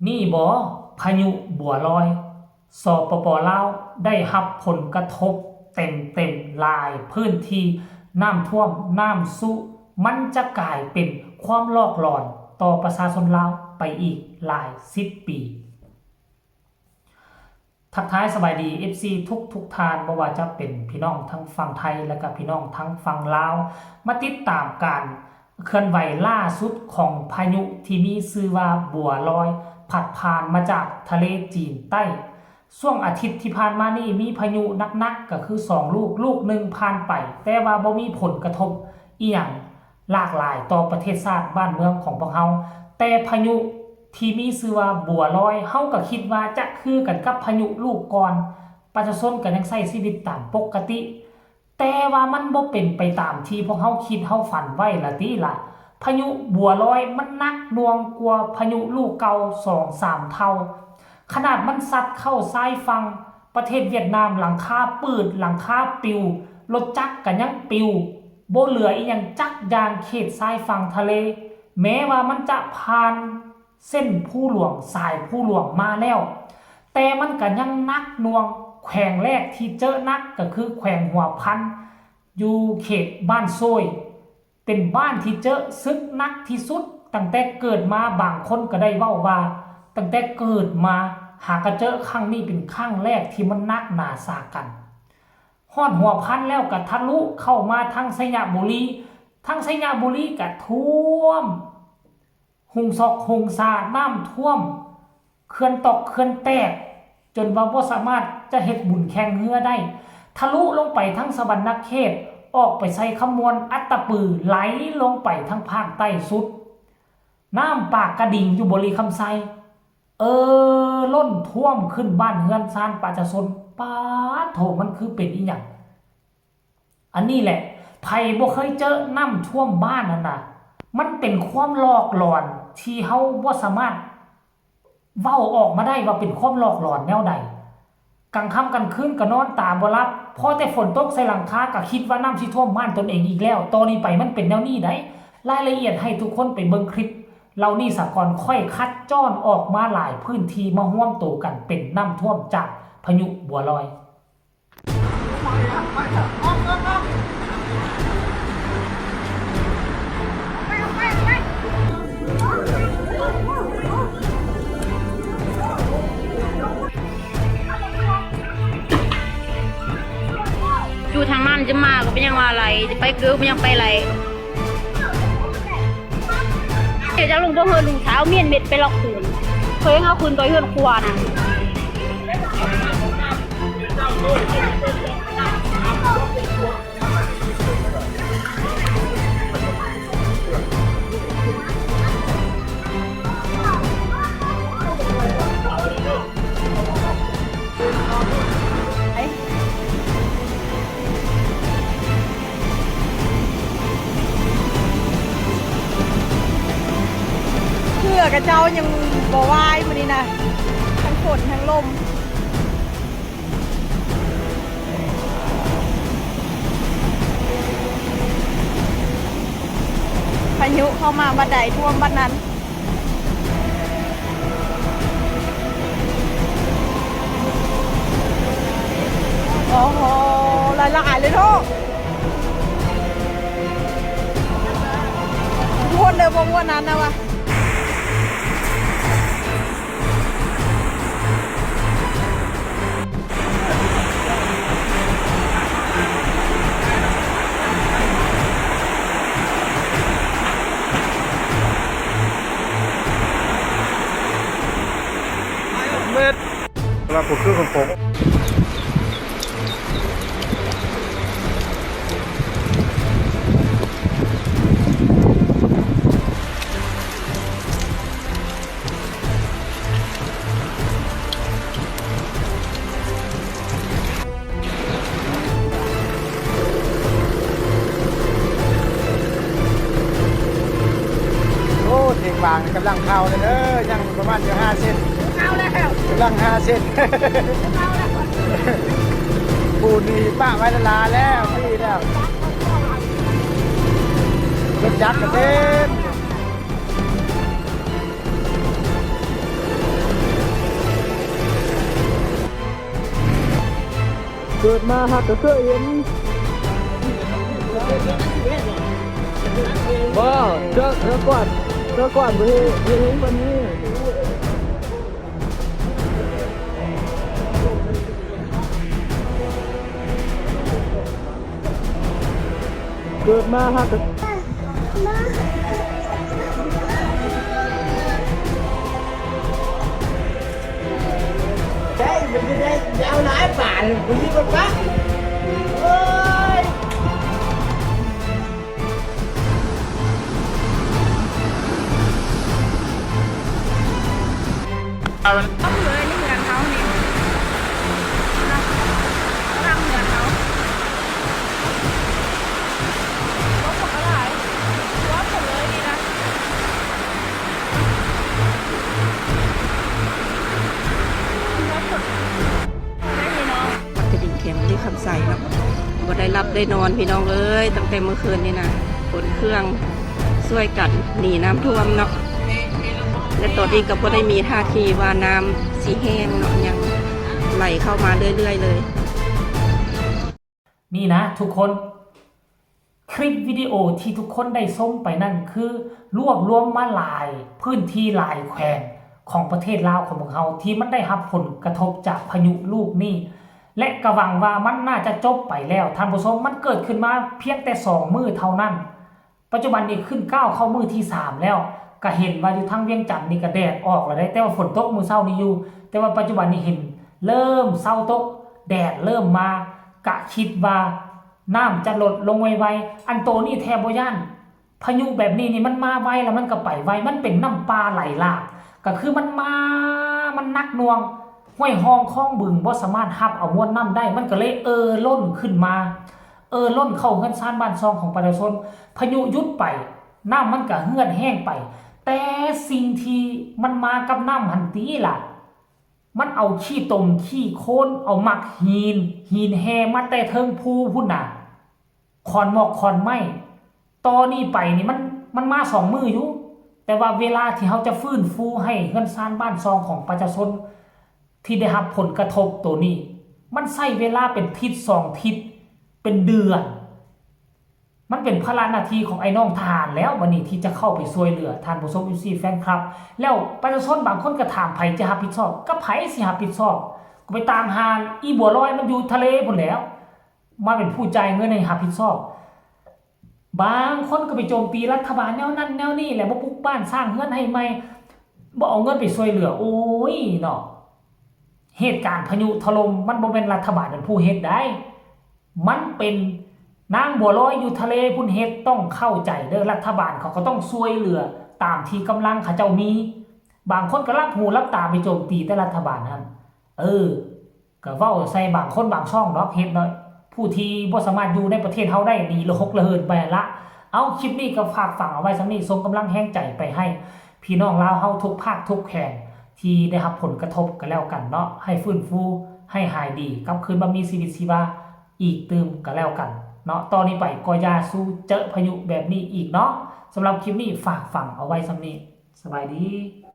ນີ້ບໍ ພາຍຸບົວລອຍ ສປປ ລາວ ໄດ້ຮັບຜົນກະທົບເຕັມໆ ຫຼາຍພື້ນທີ່ ນ້ຳຖ້ວມ ນ້ຳຊຸ ມັນຈະກາຍເປັນຄວາມຫຼອກຫຼອນຕໍ່ປະຊາຊົນລາວໄປອີກຫຼາຍສິບປີ. ທັກທາຍສະບາຍດີ ເອັຟຊີ ທຸກໆທ່ານ, ບໍ່ວ່າຈະເປັນພີ່ນ້ອງທັງຝັ່ງໄທ ແລະກະພີ່ນ້ອງທັງຝັ່ງລາວ ມາຕິດຕາມການເຄື່ອນໄຫວລ່າສຸດຂອງພາຍຸທີ່ມີຊື່ວ່າບົວລອຍ ພັດຜ່ານມາຈາກທະເລຈີນໃຕ້. ຊ່ວງອາທິດທີ່ຜ່ານມານີ້ ມີພາຍຸໜັກໆ ກະຄືສອງລູກ, ລູກໜຶ່ງຜ່ານໄປ ແຕ່ວ່າບໍ່ມີຜົນກະທົບອີ່ຫຍັງ ຫຼາກຫຼາຍຕໍ່ປະເທດຊາດບ້ານເມືອງຂອງພວກເຮົາ, ແຕ່ພາຍຸທີ່ມີຊື່ວ່າບົວລອຍ ເຮົາກະຄິດວ່າຈະຄືກັນກັບພາຍຸລູກກ່ອນ, ປະຊາຊົນກະຍັງໃຊ້ຊີວິດຕາມປົກກະຕິ, ແຕ່ວ່າມັນບໍ່ເປັນໄປຕາມທີ່ພວກເຮົາຄິດເຮົາຝັນໄວ້ລະຕິລະ. ພາຍຸບົວລອຍມັນໜັກໜ່ວງກວ່າພາຍຸລູກເກົ່າສອງສາມເທົ່າ. ຂະໜາດມັນຊັດເຂົ້າຊາຍຝັ່ງປະເທດຫວຽດນາມ, ຫຼັງຄາປືດ, ຫຼັງຄາປິວ, ລົດຈັກກະຍັງປິວ, ບໍ່ເຫຼືອອີ່ຫຍັງຈັກຢ່າງເຂດຊາຍຝັ່ງທະເລ. ແມ້ວ່າມັນຈະຜ່ານເສັ້ນພູຫຼວງ, ສາຍພູຫຼວງມາແລ້ວ, ແຕ່ມັນກະຍັງໜັກໜ່ວງ. ແຂວງແລກທີ່ເຈີໜັກກະຄືແຂວງຫົວພັນ, ຢູ່ເຂດບ້ານໂຊຍ. ເປັນບ້ານທີ່ເຈີເສິກໜັກທີ່ສຸດຕັ້ງແຕ່ເກີດມາ, ບາງຄົນກະໄດ້ເວົ້າວ່າ ຕັ້ງແຕ່ເກີດມາຫາກະເຈີຄັ້ງນີ້ເປັນຄັ້ງແລກທີ່ມັນໜັກໜາສາກັນ. ຮອດຫົວພັນແລ້ວກະທະລຸເຂົ້າມາທາງໄຊຍະບູລີ, ທາງໄຊຍະບູລີກະຖ້ວມ ຮຸງຊອກຮຸງຊາ, ນ້ຳຖ້ວມ ເຂື່ອນຕອກເຂື່ອນແຕກ ຈົນວ່າບໍ່ສາມາດຈະເຮັດບຸນແຂ່ງເຮືອໄດ້, ທະລຸລົງໄປທາງສະຫວັນນະເຂດ, ອອກໄປໄຊຄຳມ່ວນ, ອັດຕະປື, ໄຫຼລົງໄປທາງພາກໃຕ້ສຸດ. ນ້ຳປາກກະດິງຢູ່ບໍລິຄຳໄຊ ເອີ ລົ້ນຖ້ວມຂຶ້ນບ້ານເຮືອນຊານປະຊາຊົນ. ປາດໂທ້ ມັນຄືເປັນອີ່ຫຍັງ? ອັນນີ້ແຫຼະ ໃຜບໍ່ເຄີຍເຈີນ້ຳຖ້ວມບ້ານຫັ້ນນະ, ມັນເປັນຄວາມຫຼອກຫຼອນທີ່ເຮົາບໍ່ສາມາດເວົ້າອອກມາໄດ້ວ່າເປັນຄວາມຫຼອກຫຼອນແນວໃດ. ກາງຄ່ຳກາງຄືນກະນອນຕາບໍ່ຫຼັບ, ພໍແຕ່ຝົນຕົກໃສ່ຫຼັງຄາກະຄິດວ່ານ້ຳຊິຖ້ວມບ້ານຕົນເອງອີກແລ້ວ. ຕໍ່ນີ້ໄປມັນເປັນແນວນີ້ໃດ໋. ລາຍລະອຽດໃຫ້ທຸກຄົນໄປເບິ່ງຄລິບເຫຼົ່ານີ້ສາກ່ອນ, ຂ້ອຍຄັດຈ້ອນອອກມາຫຼາຍພື້ນທີ່ມາຮວມໂຕກັນເປັນນ້ຳຖ້ວມຈາກພາຍຸບົວລອຍ. ຢູ່ທາງນັ້ນຈະມາກະເປັນຫຍັງວ່າໄຫຼ, ຈະໄປເກີກເປັນຫຍັງໄປໄຫຼ. ເຈົ້າຈະລົງບໍ່ເຮີ ລູກສາວມຽນເມັດໄປລັອກຄືນ, ເຄີຍເອົາຄືນຕໍ່ເຮືອນຄົວນະ. ເຮືອຂະເຈົ້າຍັງບໍ່ຫວາຍມື້ນີ້ນະ, ທັງຝົນທັງລົມ. ພາຍຸເຂົ້າມາບັດໃດ ຖ້ວມບັດນັ້ນ. ໂອ້ໂຫ ຫຼາຍໆເລີຍເນາະ. ທຸກຄົນເດີ ບໍ່ມ່ວນນັ້ນນະວະ. ເມັດ ລະບໍ່ຄືຂອງໂປະ. ໂອ້ ເທງບາງກຳລັງເຂົ້າເລີຍເດີ, ຍັງປະມານຢູ່ຫ້າເຊັນ. ເຂົ້າແລ້ວ ກຳລັງຫ້າເຊັນ. ປູນນີ້ປະໄວ້ລະລາແລ້ວ ປີແລ້ວ. ລົດຈັກກະເຕັມ. ເກີດມາຫາກະເຄີຍເຫັນ. ບໍ່ ເທື່ອ ເທື່ອກ່ອນ ເທື່ອກ່ອນບໍ່ເຫັນ ບໍ່ເຫັນປານນີ້. ເກີດມາຫາກະ ໄດ້ ມັນຈະໄດ້ຍາວຫຼາຍປານ ມັນມີບໍ່ປະ ໂອ້ຍ. ເອົາ ຕ້ອງເລີຍ ນີ້ເຮືອນເຮົານີ້ ເນາະ ຫຼັງເຮືອນເຮົາ ລົດມັນກໍຫຼາຍ ລອດໝົດເລີຍນີ້ນະ ລອດໝົດເລີຍພີ່ນ້ອງ. ກະດິນແຂງທີ່ຄຳໃສເນາະ ບໍ່ໄດ້ຫຼັບໄດ້ນອນພີ່ນ້ອງເອີຍ ຕັ້ງແຕ່ມື້ຄືນນີ້ນະ ຂົນເຄື່ອງຊ່ວຍກັນໜີນ້ຳຖ້ວມເນາະ ແລະ ຕອນນີ້ກໍບໍ່ໄດ້ມີທ່າທີວ່ານ້ຳຊິແຫ້ງເນາະ ຍັງໄຫຼເຂົ້າມາເລື້ອຍໆເລີຍ. ນີ້ນະທຸກຄົນ ຄລິບວິດີໂອທີ່ທຸກຄົນໄດ້ຊົມໄປນັ້ນ ຄືລວບລວມມາຫຼາຍພື້ນທີ່ຫຼາຍແຂວງຂອງປະເທດລາວຂອງພວກເຮົາ ທີ່ມັນໄດ້ຮັບຜົນກະທົບຈາກພາຍຸລູກນີ້ ແລະ ກະຫວັງວ່າມັນໜ້າຈະຈົບໄປແລ້ວ. ທ່ານຜູ້ຊົມ ມັນເກີດຂຶ້ນມາພຽງແຕ່ສອງມື້ເທົ່ານັ້ນ ປັດຈຸບັນນີ້ຂຶ້ນກ້າວເຂົ້າມື້ທີສາມແລ້ວ ກະເຫັນວ່າຢູ່ທາງວຽງຈັນນີ້ກະແດດອອກແລ້ວເດ້ ແຕ່ວ່າຝົນຕົກມື້ເຊົ້ານີ້ຢູ່ ແຕ່ວ່າປັດຈຸບັນນີ້ເຫັນເລີ່ມເຊົາຕົກ ແດດເລີ່ມມາ ກະຄິດວ່າ ນ້ຳຈະລົດລົງໄວໆ. ອັນໂຕນີ້ແທບບໍ່ຢ້ານ ພາຍຸແບບນີ້ນີ້ມັນມາໄວແລ້ວມັນກໍໄປໄວ ມັນເປັນນ້ຳປ່າໄຫຼຫຼາກ ກໍຄືມັນມາ ມັນໜັກໜ່ວງ ຫ້ວຍຮ່ອງຄອງບຶງບໍ່ສາມາດຮັບເອົາມວນນ້ຳໄດ້ ມັນກໍເລີຍເອ່ອລົ້ນຂຶ້ນມາ ເອ່ອລົ້ນເຂົ້າເຮືອນຊານບ້ານຊ່ອງຂອງປະຊາຊົນ. ພາຍຸຢຸດໄປ ນ້ຳມັນກໍເຫືອດແຫ້ງໄປ ແຕ່ສິ່ງທີ່ມັນມາກັບນ້ຳຫັ້ນຕິລະ ມັນເອົາຂີ້ຕົມຂີ້ໂຄນ ເອົາໝາກຫີນ ຫີນແຮ່ມາແຕ່ເທິງພູພຸ້ນນະ ຂອນໝອກຂອນໄມ້. ຕໍ່ນີ້ໄປນີ້ມັນ ມັນມາສອງມື້ຢູ່ ແຕ່ວ່າເວລາທີ່ເຮົາຈະຟື້ນຟູໃຫ້ເຮືອນຊານບ້ານຊ່ອງຂອງປະຊາຊົນທີ່ໄດ້ຮັບຜົນກະທົບໂຕນີ້ ມັນໃຊ້ເວລາເປັນທິດສອງທິດ ເປັນເດືອນ. ມັນເປັນພາລະໜ້າທີ່ຂອງໄອ້ນ້ອງທະຫານແລ້ວ ບັດນີ້ທີ່ຈະເຂົ້າໄປຊ່ວຍເຫຼືອ ທ່ານຜູ້ຊົມ ເອັຟຊີ ແຟນຄລັບ. ແລ້ວປະຊາຊົນບາງຄົນກໍຖາມ ໃຜຈະຮັບຜິດຊອບ? ກໍໃຜຊິຮັບຜິດຊອບ? ກໍໄປຕາມຫາອີ່ບົວລອຍ ມັນຢູ່ທະເລພຸ້ນແຫຼ້ວ ມາເປັນຜູ້ຈ່າຍເງິນໃຫ້ຮັບຜິດຊອບ. ບາງຄົນກໍໄປໂຈມຕີລັດຖະບານແນວນັ້ນແນວນີ້ແຫຼະ ບໍ່ປຸກບ້ານສ້າງເຮືອນໃຫ້ໃໝ່ ບໍ່ເອົາເງິນໄປຊ່ວຍເຫຼືອ. ໂອ້ຍເນາະ ເຫດການພາຍຸຖະຫຼົ່ມ ມັນບໍ່ແມ່ນລັດຖະບານເປັນຜູ້ເຮັດໃດ ມັນເປັນນາງບົວລອຍຢູ່ທະເລພຸ້ນເຮັດ. ຕ້ອງເຂົ້າໃຈເດີ ລັດຖະບານເຂົາກໍຕ້ອງຊ່ວຍເຫຼືອຕາມທີ່ກຳລັງເຂົາເຈົ້າມີ. ບາງຄົນກໍຫຼັບຫູຫຼັບຕາໄປໂຈມຕີແຕ່ລັດຖະບານຫັ້ນ ເອີ ກໍເວົ້າໃສ່ບາງຄົນບາງຊ່ອງດອກ ເຮັດໃຫ້ຜູ້ທີ່ບໍ່ສາມາດຢູ່ໃນປະເທດເຮົາໄດ້ ໜີລະຫົກລະເຫີນໄປຫັ້ນລະ. ເອົາ ຄລິບນີ້ກໍຝາກຝັງເອົາໄວ້ສ່ຳນີ້ ສົ່ງກຳລັງແຮງໃຈໄປໃຫ້ພີ່ນ້ອງລາວເຮົາທຸກພາກທຸກແຂວງທີ່ໄດ້ຮັບຜົນກະທົບກໍແລ້ວກັນເນາະ ໃຫ້ຟື້ນຟູ ໃຫ້ຫາຍດີ ກັບຄືນມາມີຊີວິດຊີວາອີກຕື່ມກໍແລ້ວກັນເນາະ. ຕໍ່ນີ້ໄປກໍຢ່າສູ່ເຈີພາຍຸແບບນີ້ອີກເນາະ. ສຳລັບຄລິບນີ້ຝາກຝັງເອົາໄວ້ສ່ຳນີ້. ສະບາຍດີ.